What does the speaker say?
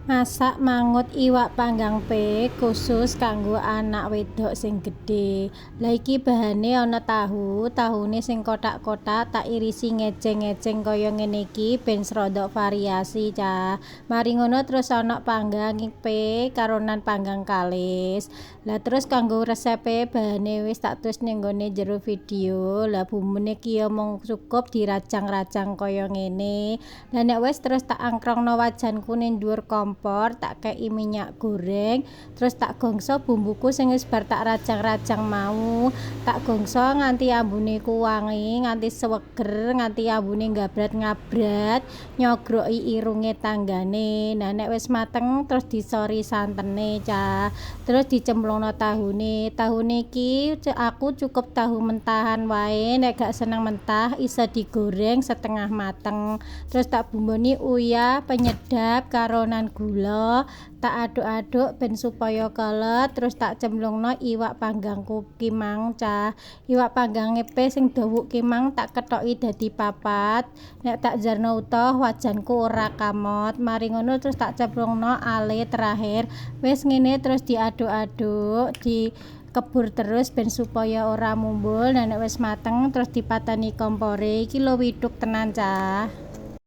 Masak mangut iwak panggang pe khusus kanggo anak wedok sing gedhe. Lah iki bahane ana tahu, tahune sing kothak-kothak tak irisi ngeceng-ngeceng kaya ngene iki ben serodok variasi, cah. Mari ngono terus ana panggang pe karonan panggang kalis. Lah terus kanggo resepe bahane wis tak tulis ning nggone jero video. Lah bumbune ki ya mung cukup dirajang-rajang kaya ngene. Lah nek wis terus tak angkrongno wajanku ning dhuwur kompor, tak kei minyak goreng, terus tak gongso bumbuku sing wis bar tak rajang-rajang mau. Tak gongso nganti ambune ku wangi, nganti seger, nganti ambune gabrat-ngabrat, nyogroki irunge tanggane. Nah, nek wis mateng terus disori santene, cah. Terus dicemplungno tahune. Tahune iki aku cukup tahu mentahan wae, nek gak seneng mentah iso digoreng setengah mateng. Terus tak bumboni uyah, penyedap karonan gula, tak aduk-aduk ben supaya kelet, terus tak cemplungno iwak panggangku ki mang, cah. Iwak panggange pe sing dawuk ki mang tak kethoki dadi papat. Nek tak jarno utuh wajanku ora kamot. Mari ngono terus tak cemplungno ale terakhir. Wis ngene terus diaduk-aduk, dikebur terus ben supaya ora mumbul. Nah, nek wis mateng terus dipateni kompore. Iki lho withuk tenan, cah.